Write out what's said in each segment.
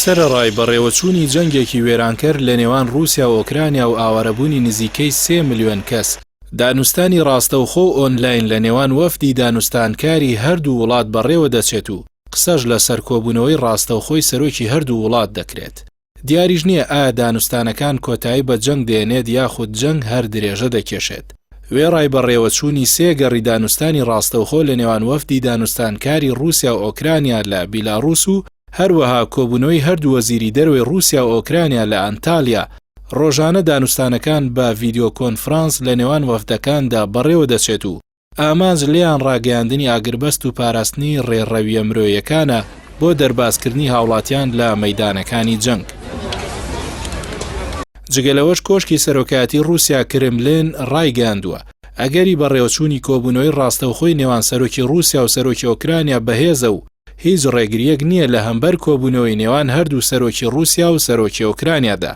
سەرەڕای بەڕێوەچوونی جەنگێکی وێرانکەر لە نێوان ڕووسیا و ئۆکرانیا و ئاوارەبوونی نزیکەی سێ ملیۆن کەس، دانوستانی ڕاستەوخۆ و ئۆنلاین لە نێوان وەفدی دانوستانکاری هەردوو وڵات بەڕێوە دەچێت و قسەش لەسەر کۆبوونەوەی ڕاستەوخۆی سەرۆکی هەردوو وڵات دەکرێت. دیاریش نییە ئایا دانوستانەکان کۆتایی بە جەنگ دێنێت یاخود جەنگ هەر درێژە دەکێشێت. وێڕای بەڕێوەچوونی سێ گەڕی دانوستانی ڕاستەوخۆ لە نێوان وەفدی دانوستانکاری ڕووسیا و ئۆکرانیا لە بیلاڕووس و هەروەها کۆبوونەوەی هەردوو وەزیری دەرەوەی ڕووسیا و ئۆکرانیا لە ئانتالیا، ڕۆژانە دانوستانەکان بە ڤیدیۆ کۆنفرانس لە نێوان وەفدەکاندا بەڕێوە دەچێت و ئامانج لێیان ڕاگەیاندنی ئاگربەست و پاراستنی ڕێڕەوییە مرۆیەکانە بۆ دەربازکردنی هاوڵاتیان لە مەیدانەکانی جەنگ. جگە لەوەش کۆشکی سەرۆکایەتی ڕووسیا کرملن ڕایگەیاندووە، ئەگەری بەڕێوەچوونی کۆبوونەوەی ڕاستەوخۆی نێوان سەرۆکی ڕووسیا و سەرۆکی ئۆکرانیا بەهێزە و هیچ ڕێگرییەک نییە لە هەمبەر کۆبوونەوەی نێوان هەردوو سەرۆکی ڕووسیا و سەرۆکی ئۆکرانیادا.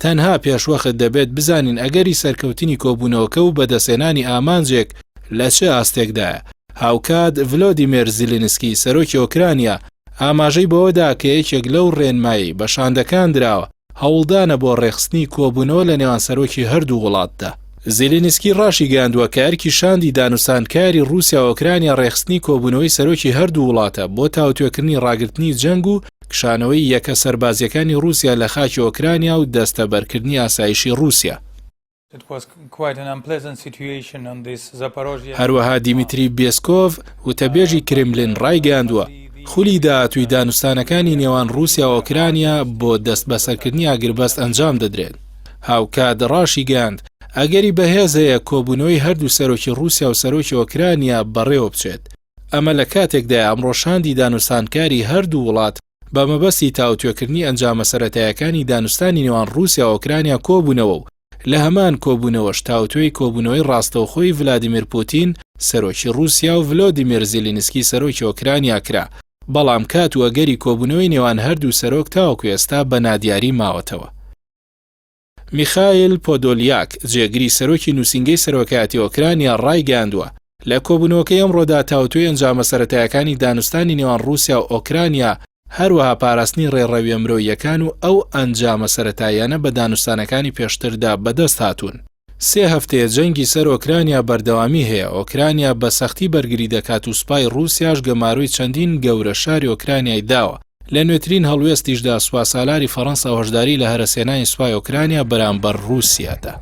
تەنها پێشوەخت دەبێت بزانین ئەگەری سەرکەوتنی کۆبوونەوەکە و بەدەستهێنانی ئامانجێک لە چ ئاستێکدایە. هاوکات ڤلۆدیمێر زیلینسکی، سەرۆکی ئۆکرانیا، ئاماژەی بەوەدا کە یەکێک لەو ڕێنمایەی بە شاندەکان دراوە، هەوڵدانە بۆ ڕێکخستنی کۆبوونەوە لە نێوان سەرۆکی هەردوو وڵاتدا. زیلینسکی ڕاشیگەیاندووە کە ئەرکی شاندی دانوستانکاری ڕووسیا و ئۆکرانیا ڕێکخستنی کۆبوونەوەی سەرۆکی هەردوو وڵاتە بۆ تاوتوێکردنی ڕاگرتنی جەنگ و کشانەوەی یەکە سەربازییەکانی ڕووسیا لە خاکی ئۆکرانیا و دەستەبەرکردنی ئاسایشی ڕووسیا. هەروەها دیمیتری بێسکۆڤ، وتەبێژی کرملین ڕایگەیاندووە، خولی داهاتووی دانوستانەکانی نێوان ڕووسیا و ئۆکرانیا بۆ دەستبەسەرکردنی ئاگربەست ئەنجام دەدرێت. هاوکات ڕاشیگەیاند، ئەگەری بەهێز هەیە کۆبوونەوەی هەردوو سەرۆکی ڕووسیا و سەرۆکی ئۆکرانیا بەڕێوەبچێت. ئەمە لە کاتێکدایە ئەمڕۆ شاندی دانوستانکاری هەردوو وڵات بە مەبەستی تاوتوێکردنی ئەنجامە سەرەتایەکانی دانوستانی نێوان ڕووسیا و ئۆکرانیا کۆبوونەوە و لە هەمان کۆبوونەوەش تاوتوێی کۆبوونەوەی ڕاستەوخۆی ڤلادیمیر پوتین سەرۆکی ڕووسیا و ڤلۆدیمێر زیلینسکی سەرۆکی ئۆکرانیا کرا، بەڵام کات و ئەگەری کۆبوونەوەی نێوان هەردوو سەرۆک تاوەکو ئێستا بە نادیاری ماوەتەوە. میخایل پۆدۆلیاک، جێگری سەرۆکی نووسینگەی سەرۆکایەتی ئۆکرانیا ڕایگەیاندووە، لە کۆبوونەوەکەی ئەمڕۆدا تاوتوێی ئەنجامە سەرەتایەکانی دانوستانی نێوان ڕووسیا و ئۆکرانیا، هەروەها پاراستنی ڕێڕەویە مرۆییەکان و ئەو ئەنجامە سەرەتاییانە بە دانوستانەکانی پێشتردا بەدەست هاتوون. سێ هەفتەیە جەنگی سەر ئۆکرانیا بەردەوامی هەیە، ئۆکرانیا بە سەختی بەرگری دەکات و سوپای ڕووسیاش گەمارۆی چەندین گەورە شاری ئۆکرانیای داوە، لە نوێترین هەڵوێستیشدا سوپاسالاری فەڕەنسا هۆشداری لە هەرەسهێنانی سوپای ئۆکرانیا بەرامبەر ڕووسیا دا.